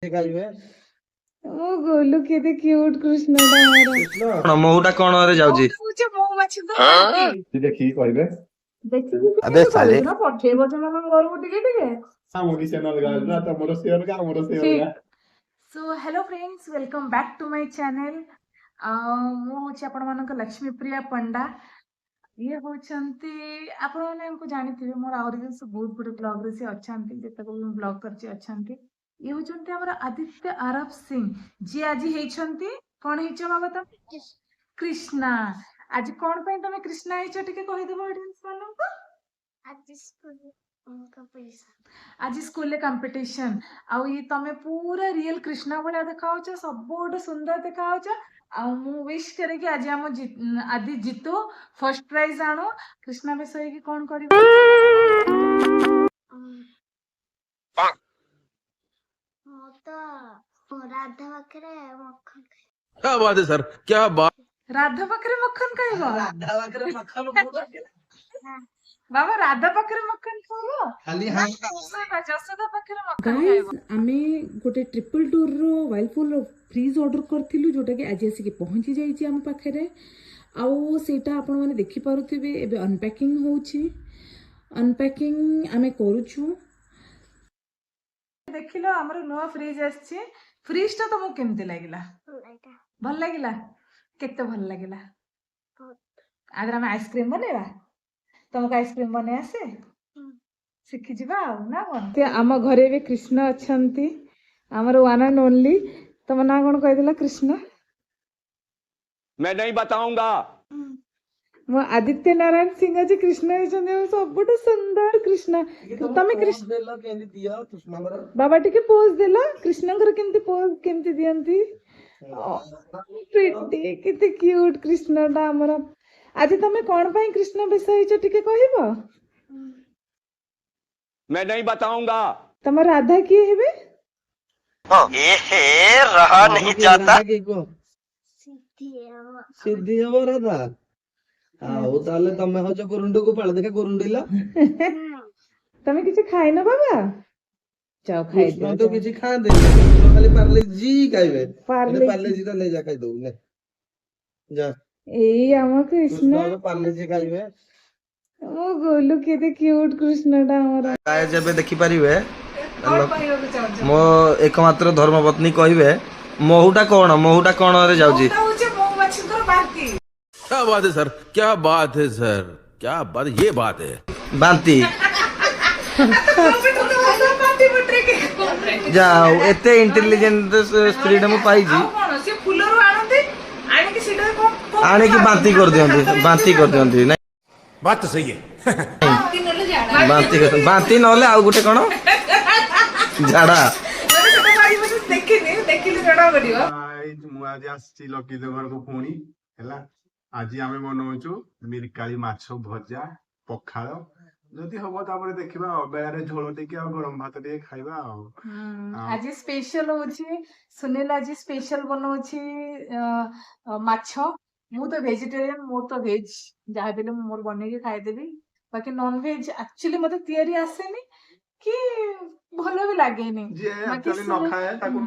ଖାଇବେ। ମୋ ଗୋଲୁ, କେତେ କ୍ୟୁଟ କୃଷ୍ଣଟା ଆମର। କଣ ମହୁଟା କଣରେ ଯାଉଛି? ହଉଛି ମହୁମାଛି ତ ବାନ୍ତି। ଦେଖିକି କହିବେ। ଦେଖିକି ଆବେ ସାଲେ। କେମିତି କହିବେ ନା, ପଠେଇବ ସେମାନଙ୍କ ଘରକୁ ଟିକେ ଟିକେ। ଆମ କିଚେନ ଅଲଗା ଅଲଗା, ତମର ସେ ଅଲଗା, ଆମର ସେ ଅଲଗା। So hello friends, welcome back to my channel. ମୁଁ ହେଉଛି ଆପଣମାନଙ୍କ ଲକ୍ଷ୍ମୀପ୍ରିୟା ପଣ୍ଡା। ଇଏ ହେଉଛନ୍ତି, ଆପଣମାନେ ୟାଙ୍କୁ ଜାଣିଥିବେ, ମୋର ଆହୁରି ବି ସବୁ ବହୁତ ଗୁଡ଼େ ବ୍ଲଗ୍ରେ ସେ ଅଛନ୍ତି, ଯେତେକ ବି ମୁଁ ବ୍ଲଗ୍ କରିଛି ଅଛନ୍ତି। ଇଏ ହେଉଛନ୍ତି ଆମର ଆଦିତ୍ୟ ଆରବ ସିଂ, ଯିଏ ଆଜି ହେଇଛନ୍ତି, କଣ ହେଇଛ ବାବା ତମେ? କୃଷ୍ଣା। ଆଜି କଣ ପାଇଁ ତମେ କୃଷ୍ଣା ହେଇଛ, ଟିକେ କହିଦେବ ଅଡିଏନ୍ସ ମାନଙ୍କୁ। ଆଜି ସ୍କୁଲ କମ୍ପିଟିସନ। ଆଜି ସ୍କୁଲରେ କମ୍ପିଟିସନ। ଆଉ ଇଏ ତମେ ପୁରା ରିଏଲ କୃଷ୍ଣା ଭଳିଆ ଦେଖାଯାଉଛ, ସବୁଠୁ ସୁନ୍ଦର ଦେଖାଯାଉଛ। ଆଉ ମୁଁ ୱିଶ କରେ କି ଆଜି ଆମ ଆଦି ଜିତୁ, ଫର୍ଷ୍ଟ ପ୍ରାଇଜ ଆଣୁ। କୃଷ୍ଣା ବେଶ ହେଇକି କଣ କରିବ? ମୁଁ ତ ରାଧା ପାଖରେ ମଖନ ଖାଏ। क्या बात है सर, क्या बात! ରାଧା ପାଖରେ ମଖନ ଖାଇବ? ରାଧା ପାଖରେ ମଖନ କୋଉଠୁ ଆସିଲା? ବାବା, ରାଧା ପାଖରେ ମଖନ ଖାଇବ? ଖାଲି ହଁ। ଯଶୋଦା, ଯଶୋଦା ପାଖରେ ମଖନ ଖାଇବ। ଆମେ ଗୋଟେ ଟ୍ରିପଲ୍ ଡୋର୍ର ୱାଇଲପୁଲ୍ର ଫ୍ରିଜ୍ ଅର୍ଡ଼ର କରିଥିଲୁ, ଯେଉଁଟାକି ଆଜି ଆସିକି ପହଞ୍ଚି ଯାଇଛି ଆମ ପାଖରେ। ଆଉ ସେଇଟା ଆପଣମାନେ ଦେଖିପାରୁଥିବେ, ଏବେ ଅନପ୍ୟାକିଂ ହେଉଛି, ଅନପ୍ୟାକିଂ ଆମେ କରୁଛୁ। ଦେଖିଲ, ଆମର ନୂଆ ଫ୍ରିଜ ଆସିଛି। ଫ୍ରିଜ ଟା ତମକୁ କେମିତି ଲାଗିଲା? ଏଇଟା। ଭଲ ଲାଗିଲା? କେତେ ଭଲ ଲାଗିଲା? ବହୁତ। ଆଗରେ ଆମେ ଆଇସ୍କ୍ରିମ ବନେଇବା। ତମକୁ ଆଇସ୍କ୍ରିମ ବନେଇ ଆସେ? ହୁଁ। ଶିଖିଯିବା ଆଉ ନା କଣ? ସେ ଆମ ଘରେ ଏବେ କୃଷ୍ଣ ଅଛନ୍ତି, ଆମର ୱାନ୍ ଆଣ୍ଡ ଓନ୍ଲି। ତମ ନାଁ କଣ କହିଦେଲା? କୃଷ୍ଣ। मैं नहीं बताऊंगा। ମୋ ଆଦିତ୍ୟ ନାରାୟଣ ସିଂ ଆଜି କୃଷ୍ଣ ହେଇଛନ୍ତି ଆଉ ସବୁଠୁ ସୁନ୍ଦର କୃଷ୍ଣ। ତମେ କୃଷ୍ଣ ଦେଲ କେମିତି ଦିଅ କୃଷ୍ଣଙ୍କର? ବାବା, ଟିକେ ପୋଜ ଦେଲ କୃଷ୍ଣଙ୍କର, କେମିତି ପୋଜ କେମିତି ଦିଅନ୍ତି? ପ୍ରିଟି, କେତେ କ୍ୟୁଟ କୃଷ୍ଣଟା ଆମର। ଆଜି ତମେ କଣ ପାଇଁ କୃଷ୍ଣ ବେଶ ହେଇଛ, ଟିକେ କହିବ? मैं नहीं बताऊंगा। ତମ ରାଧା କିଏ ହେବେ? रहा नहीं जाता। ରାଧା କିଏ କୁହ? ସିଦ୍ଧି ହବ। ସିଦ୍ଧି ହବ ରାଧା। ଆଉ ତାହେଲେ ତମେ ହଉଛ ଗୁରୁଣ୍ଡୁ ଗୋପାଳ। ଦେଖା ଗୁରୁଣ୍ଡିଲ। ତମେ କିଛି ଖାଇନ ବାବା? ଯାଅ। କୃଷ୍ଣ ଖାଇଦିଅ। ତ କିଛି ଖାଆନ୍ତିନି। କୃଷ୍ଣ ଖାଲି ପାର୍ଲେଜି ଖାଇବେ। ପାର୍ଲେ। ପାର୍ଲେଜି ଟା ନେଇ ଯା, ଖାଇଦବୁ, ନେ ଯା। ଏଇ ଆମ କୃଷ୍ଣ। କୃଷ୍ଣ ଏବେ ପାର୍ଲେଜି ଖାଇବେ। ମୋ ଗୋଲୁ, କେତେ କ୍ୟୁଟ କୃଷ୍ଣଟା ଆମର। ଗାଇଜ, ଏବେ ଦେଖିପାରିବେ କଣ କହିବାକୁ ଚାହୁଁଛ? ମୋ ଏକମାତ୍ର ଧର୍ମପତ୍ନୀ କହିବେ, ମହୁଟା କଣ, ମହୁଟା କଣରେ ଯାଉଛି? ମହୁଟା ହଉଛି ମହୁମାଛିଙ୍କର ବାନ୍ତି। क्या बात है सर, क्या बात है सर, क्या बात, ये बात है। ବାନ୍ତି। ବାନ୍ତି ପଟରେ। ଯା ହଉ, ଏତେ ଇଣ୍ଟେଲିଜେଣ୍ଟ ସ୍ତ୍ରୀଟା ମୁଁ ପାଇଛି। ଆଉ କଣ, ସେ ଫୁଲରୁ ଆଣନ୍ତି, ଆଣିକି ସେଇଟା କଣ କଣ ଆଣିକି ବାନ୍ତି କରିଦିଅନ୍ତି, ବାନ୍ତି କରିଦିଅନ୍ତି ନାଇଁ? बात तो सही है। ବାନ୍ତି, ବାନ୍ତି ନହେଲେ ଆଉ ଗୋଟେ କଣ, ଝାଡା। ମାନେ ସେଟା ଭାଇ ଦେଖିନି, ଦେଖିଲେ ଜଣା ପଡିବ। ଗାଇଜ, ମୁଁ ଆଜି ଆସିଛି ଲକି ଘରକୁ ପୁଣି। ହେଲା, ଆଜି ଆମେ ବନଉଛୁ ମିରକାଳି ମାଛ ଭଜା, ପଖାଳ ଯଦି ହବ, ତାପରେ ଦେଖିବା ଆଉ ବେଳାରେ ଝୋଳ ଟିକେ ଆଉ ଗରମ ଭାତ ଟିକେ ଖାଇବା ଆଉ। ଆଜି ସ୍ପେଶାଲ ହଉଛି, ସୁନୀଲ ଆଜି ସ୍ପେଶାଲ ବନଉଛି ମାଛ। ମୁଁ ତ ଭେଜିଟେରିଆନ, ମୋର ତ ଭେଜ ଯାହା ଦେଲେ ମୁଁ ମୋର ବନେଇକି ଖାଇଦେବି। ବାକି ନନ ଭେଜ ଆକ୍ଚୁଆଲି ମତେ ତିଆରି ଆସେନି କି ଭଲ ବି ଲାଗେନି। ଯିଏ ବାକି ଆକ୍ଚୁଆଲି ନ ଖାଏ, ତାକୁ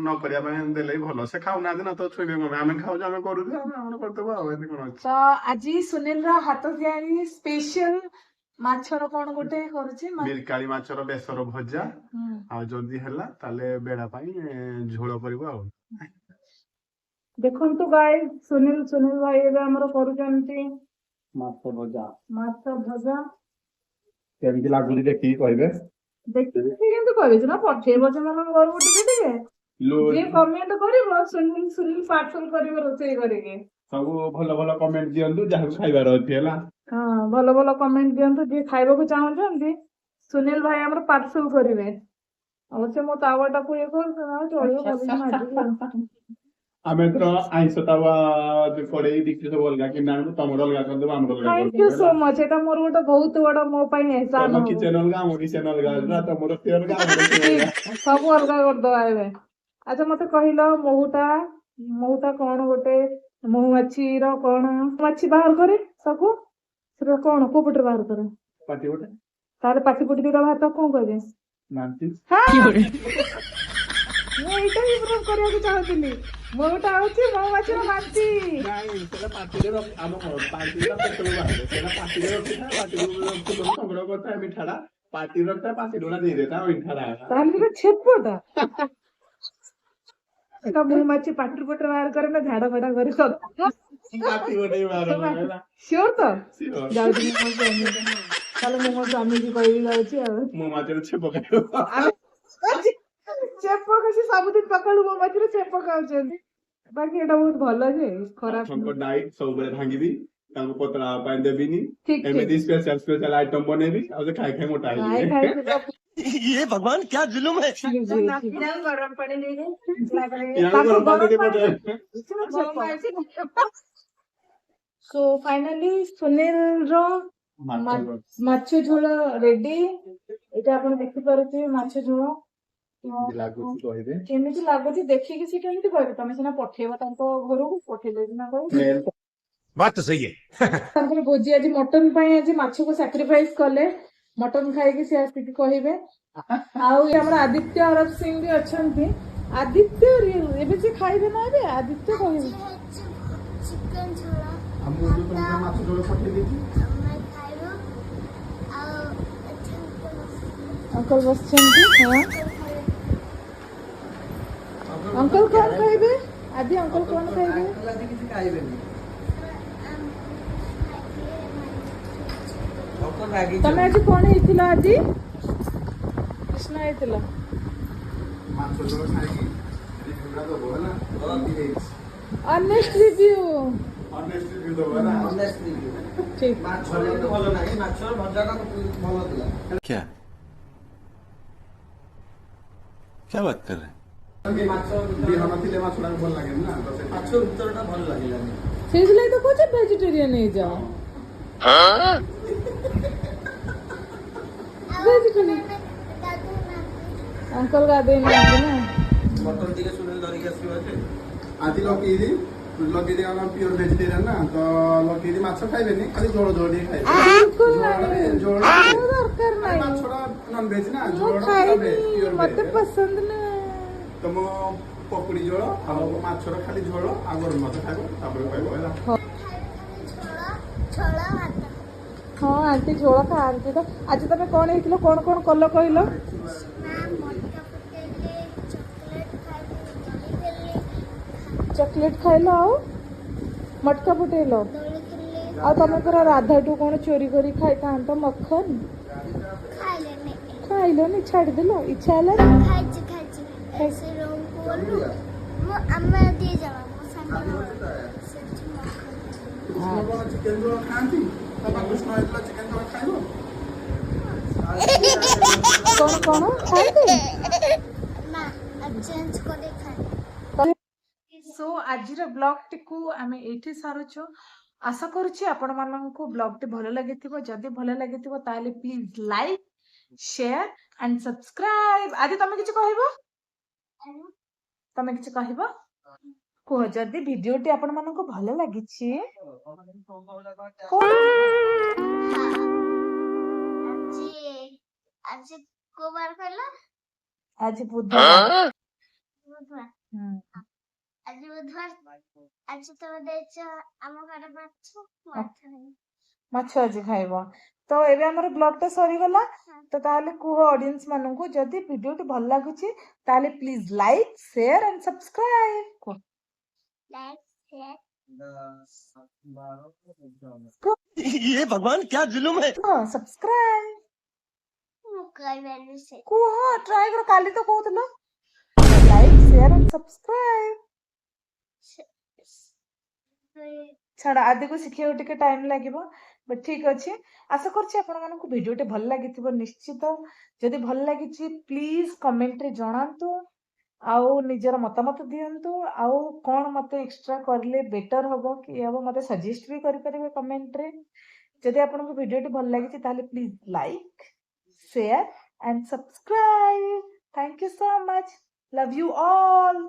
ନ କରିବା ପାଇଁ ଦେଲେ ବି ଭଲ। ସେ ଖାଉନାହାନ୍ତି ନା, ତ ଛୁଇଁବେ କଣ ପାଇଁ? ଆମେ ଖାଉଛୁ, ଆମେ କରୁଛୁ, ଆମେ ଆମର କରିଦେବୁ, ଆଉ ଏମିତି କଣ ଅଛି? ତ ଆଜି ସୁନୀଲର ହାତ ତିଆରି ସ୍ପେଶାଲ ମାଛର କଣ ଗୋଟେ କରୁଛି ମିରକାଳି ମାଛର ବେସର ଭଜା। ଆଉ ଯଦି ହେଲା ତାହେଲେ ବେଳା ପାଇଁ ଝୋଳ କରିବୁ ଆଉ। ଦେଖନ୍ତୁ ଗାଇଜ, ସୁନୀଲ ସୁନୀଲ ଭାଇ ଏବେ ଆମର କରୁଛନ୍ତି ମାଛ ଭଜା। ମାଛ ଭଜା। କେମିତି ଲାଗୁଛି ଦେଖିକି କହିବେ। ଦେଖିକି କିନ୍ତୁ କହିବେ ସିନା, ପଠେଇବ ସେମାନଙ୍କ ଘରକୁ ଟିକେ ଟିକେ। ଯିଏ କମେଣ୍ଟ କରିବ, ସୁନୀଲ ସୁନୀଲ ପାର୍ସଲ କରିବ ରୋଷେଇ କରିକି। ସବୁ ଭଲ ଭଲ କମେଣ୍ଟ ଦିଅନ୍ତୁ, ଯାହାକୁ ଖାଇବାର ଅଛି, ହେଲା। ହଁ, ଭଲ ଭଲ କମେଣ୍ଟ ଦିଅନ୍ତୁ ଯିଏ ଖାଇବାକୁ ଚାହୁଁଛନ୍ତି। ସୁନୀଲ ଭାଇ ଆମର ପାର୍ସଲ କରିବେ। ଅବଶ୍ୟ ମୋ ତାୱାଟାକୁ ଇଏ କରୁଛୁ, ଚଳିବ, ଭଲକି ମାଜିବି ଆଉ। ଆମେ ଏଥର ଆଇଁଷ ତାୱା, କଡେଇ, ଡିକ୍ଚି ସବୁ ଅଲଗା କିଣି ଆଣିବୁ। ତମର ଅଲଗା କରିଦେବୁ, ଆମର ଅଲଗା thank you କରିଦେବୁ। So much. ଏଇଟା ମୋର ଗୋଟେ ବହୁତ ବଡ ମୋ ପାଇଁ ଏହସାନ ତମ ହବ। କିଚେନ ଅଲଗା, ଆମ କିଚେନ ଅଲଗା, ହେଲା, ତମର ସେ ଅଲଗା, ଆମର ସେ ଅଲଗା। ସବୁ ଅଲଗା କରିଦବା ଏବେ। ଆଚ୍ଛା, ମତେ କହିଲ, ମହୁଟା ମହୁଟା କଣ ଗୋଟେ ମହୁମାଛିର କଣ ମାଛି ବାହାର କରେ ତାକୁ, ସେଟା କଣ, କୋଉ ପଟରେ ବାହାର କରେ? ପାଟି ଗୋଟେ। ତାହେଲେ ପାଟି ପଟି ଯୋଉଟା ବାହାର, ତାକୁ କଣ କୁହାଯାଏ? ବାନ୍ତି। ହଁ। ମୁଁ ଏଇଟା ହିଁ ପ୍ରୁଭ୍ କରିବାକୁ ଚାହୁଁଥିଲି। ମହୁଟା ହଉଛି ମହୁମାଛିର ବାନ୍ତି। ନାଇଁ, ସେଟା ପାଟିରେ ଆମ ପାଟିରେ ପେଟରୁ ବାହାରେ। ସେଟା ପାଟିରେ ରଖିଥାଏ, ପାଟିରୁ ସଂଗ୍ରହ କରିଥାଏ ମିଠାଟା, ପାଟିରେ ରଖିଥାଏ, ପାଟି ଡୋଳା ଦେଇଦିଏ ତା ମିଠାଟା। ତାହେଲେ ସେଟା ଛେପଟା ତ ମହୁମାଛି ପାଟିରୁ ପଟେ ବାହାର କରେ ନା ଝାଡା ଫାଡା କରେ? ପାଟି ପଟେ ବାହାର କରେ ହେଲା। ସିଓର ତ? Sure. ଯାଉଛି ମୁଁ ମୋ ସ୍ୱାମୀ, ତାହେଲେ ମୁଁ ମୋ ସ୍ୱାମୀକି କହିବି ଯାଉଛି ଆଉ। ମହୁମାଛିର ଛେପ ଖାଇବ। ଛେପ ସେ ସବୁଦିନ ସକାଳୁ ମହୁମାଛିର ଛେପ ଖାଉଛନ୍ତି। ବାକି ଏଇଟା ବହୁତ ଭଲ ଯେ, ଖରାପ ତାଙ୍କ ନୁହଁ। ଡାଇଟ୍ ସବୁବେଳେ ଭାଙ୍ଗିବି, ତାଙ୍କୁ ପତଳା ହେବା ପାଇଁ ଦେବିନି। ଠିକ। ଏମିତି ସ୍ପେଶାଲ ସ୍ପେଶାଲ ଆଇଟମ ବନେଇବି ଆଉ ସେ ଖାଇ ଖାଇ ମୋଟା ଖାଇ ହେଇଯିବେ। ଖାଇ ये भगवान, क्या जुलुम है! ଗରମ ପାଣି ଦେଇଦେ। ୟାଙ୍କୁ ତାକୁ ଗରମ ପାଣି ଗରମ ଦେଇ ପାଣି ପଠେଇବେ। ସୋ ଫାଇନାଲି ସୁନୀଲ ର ମାଛ ଝୋଳ ରେଡି। ଏଇଟା ଆପଣ ଦେଖିପାରୁଥିବେ ମାଛ ଝୋଳ। କେମିତି ଲାଗୁଛି କହିବେ। କେମିତି ଲାଗୁଛି ଦେଖିକି ସେ କେମିତି କହିବେ? ତମେ ସିନା ପଠେଇବ, ତାଙ୍କ ଘରକୁ ପଠେଇଲେ ସିନା କହିବେ। ସ୍ମେଲ बात तो सही है। ତାଙ୍କର ଭୋଜି ଆଜି ମଟନ ପାଇଁ, ଆଜି ମାଛକୁ ସାକ୍ରିଫାଇସ କଲେ। ମଟନ ଖାଇକି ସେ ଆସିକି କହିବେ। ଆଉ ଇଏ ଆମର ଆଦିତ୍ୟ ଆରବ ସିଂ ବି ଅଛନ୍ତି। ଆଦିତ୍ୟ ଏବେ ସେ ଖାଇବେ ନା ଏବେ ଆଦିତ୍ୟ କହିବେ? ଚିକେନ ଝୋଳ। ଆଉ ମୁଁ ଯୋଉ ତମକୁ ମାଛ ଝୋଳ ପଠେଇ ଦେଇଛି। ଆମେ ଖାଇବୁ ଆଉ ଏଠି ଅଙ୍କଲ ବସିଛନ୍ତି। ହଁ, ଅଙ୍କଲ କଣ ଖାଇବେ ଆଦି? ଅଙ୍କଲ କଣ ଖାଇବେ? ଆଜି କିଛି ଖାଇବେନି। ଅଙ୍କଲ ରାଗିଛନ୍ତି। ତମେ ଆଜି କଣ ହେଇଥିଲ? ଆଜି କୃଷ୍ଣ ହେଇଥିଲ। ମାଛ ଝୋଳ ଖାଇକି ରିଭ୍ୟୁଟା ଦବ ହେଲା, କେମିତି ହେଇଛି। Honest review. ଅନେଷ୍ଟ ରିଭ୍ୟୁ ଦବ ହେଲା। Honest review। ଠିକ। ମାଛ କିନ୍ତୁ ଭଲ ନାହିଁ, ମାଛର ଭଜାଟା ଭଲ ଥିଲା। क्या क्या बात कर रहे हैं? ମାଛ ବିହନ ଥିଲେ ମାଛଟା ଭଲ ଲାଗେନି ନା ତ ସେଥିପାଇଁ। ମାଛ ଭିତରଟା ଭଲ ଲାଗିଲାନି। ସେଇଥିଲାଗି ତ କହୁଛି ଭେଜିଟେରିଆନ ହେଇଯାଅ, ଭେଜିଟେରିଆନ। ଅଙ୍କଲ ଗାଧେଇ ନାହାନ୍ତି ନା? ମଟନ ଟିକେ ସୁନୀଲ ଧରିକି ଆସିବ ଯେ। ଆଜି ଲଗେଇଦି ଲଗେଇଦି ଆମ ପିଓର ଭେଜିଟେରିଆନ ନା, ତ ଲଗେଇଦି ମାଛ ଖାଇବେନି, ଖାଲି ଝୋଳ ଝୋଳ ଟିକେ ଖାଇବେ। ବିଲକୁଲ ଝୋଳ ନାହିଁ। ଝୋଳ ମୋର ଦରକାର ନାହିଁ। ମାଛଟା ନନ ଭେଜ ନା। ମୁଁ ଝୋଳଟା ପୁରା ଖାଇବି ଭେଜ, ପିଓର ମତେ ଭେଜ। ପସନ୍ଦ ନା। ତ ମୁଁ ପକୁଡି ଝୋଳ ଆଉ ମାଛର ଖାଲି ଝୋଳ ଆଉ ଗରମ ଭାତ ଖାଇବ, ତାପରେ କହିବ ହେଲା। ଝୋଳ ଝୋଳ ଭାତ। ହଁ, ଆଣ୍ଟି ଝୋଳ ଖାଆନ୍ତି ତ। ଆଜି ତମେ କଣ ହେଇଥିଲ, କଣ କଣ କଲ କହିଲ? ମା, ମଟକା ଫୁଟେଇଲି, ଚକୋଲେଟ ଖାଇଲି, ଦୋଳି ଖେଳିଲି। ଚକୋଲେଟ ଖାଇଲ ଆଉ ମଟକା ଫୁଟେଇଲ। ଦୋଳି ଖେଳିଲି। ଆଉ ତମେ ପରା ରାଧାଠୁ କଣ ଚୋରି କରି ଖାଇଥାନ୍ତ ମଖନ? ଖାଇଲେନି। ଖାଇଲନି, ଛାଡିଦେଲ, ଇଚ୍ଛା ହେଲାନି? ଖାଇଛି, ଖାଇଛି। ସେ ରୁମକୁ ଗଲୁ, ମୁଁ ଆମେ ଦି ଜଣ ମୋ ସାଙ୍ଗର ସେଠି ମଖନ। କୃଷ୍ଣ କଣ ଚିକେନ ଝୋଳ ଖାଆନ୍ତି? ତମେ କୃଷ୍ଣ ହେଇଥିଲା, ଚିକେନ ଝୋଳ ଖାଇବ? କଣ କଣ ଖାଆନ୍ତି? ନା, ଚେଞ୍ଜ କରି ଖାଏ। ସୋ ଆଜିର ବ୍ଲଗଟିକୁ ଆମେ ଏଇଠି ସାରୁଛୁ। ଆଶା କରୁଛି ଆପଣମାନଙ୍କୁ ବ୍ଲଗଟି ଭଲ ଲାଗିଥିବ। ଯଦି ଭଲ ଲାଗିଥିବ, ତାହେଲେ please like, share and subscribe. ଆଜି ତମେ କିଛି କହିବ? ତମେ କିଛି କହିବ? କୁହ, ଯଦି ଭିଡିଓଟି ଆପଣମାନଙ୍କୁ ଭଲ ଲାଗିଛି କଣ? ଆଜି ଆଜି କୋଉ ବାର କହିଲ? ଆଜି ବୁଧବାର। ବୁଧବାର। ହୁଁ। ଆଜି ବୁଧବାର। ଆଜି ତମେ ଦେଇଛ ଆମ ଘରେ ମାଛ, ମାଛ ଖାଇବି। ମାଛ ଆଜି ଖାଇବ। ତ ଏବେ ଆମର ବ୍ଲଗଟା ସରିଗଲା। ତ ତାହେଲେ କୁହ ଅଡିଏନ୍ସ ମାନଙ୍କୁ, ଯଦି ଭିଡିଓଟି ଭଲ ଲାଗୁଛି ତାହେଲେ please like, share and subscribe କୁହ। Like, share. ये भगवान, क्या जुलुम है! କୁହ ସବସ୍କ୍ରାଇବ। ମୁଁ କହିପାରିବି ସେ। କୁହ, ଟ୍ରାଏ କର। କାଲି ତ କହୁଥିଲ। Like, share and subscribe. ଛାଡ, ଆଦିକୁ ଶିଖିବାକୁ ଟିକେ ଟାଇମ ଲାଗିବ, ବଟ୍ ଠିକ ଅଛି। ଆଶା କରୁଛି ଆପଣମାନଙ୍କୁ ଭିଡିଓଟି ଭଲ ଲାଗିଥିବ ନିଶ୍ଚିତ। ଯଦି ଭଲ ଲାଗିଛି, ପ୍ଲିଜ କମେଣ୍ଟରେ ଜଣାନ୍ତୁ ଆଉ ନିଜର ମତାମତ ଦିଅନ୍ତୁ। ଆଉ କଣ ମତେ ଏକ୍ସଟ୍ରା କରିଲେ ବେଟର ହବ କି ହବ, ମତେ ସଜେଷ୍ଟ ବି କରିପାରିବେ କମେଣ୍ଟରେ। ଯଦି ଆପଣଙ୍କୁ ଭିଡିଓଟି ଭଲ ଲାଗିଛି, ତାହେଲେ please like, share and subscribe. Thank you so much. Love you all.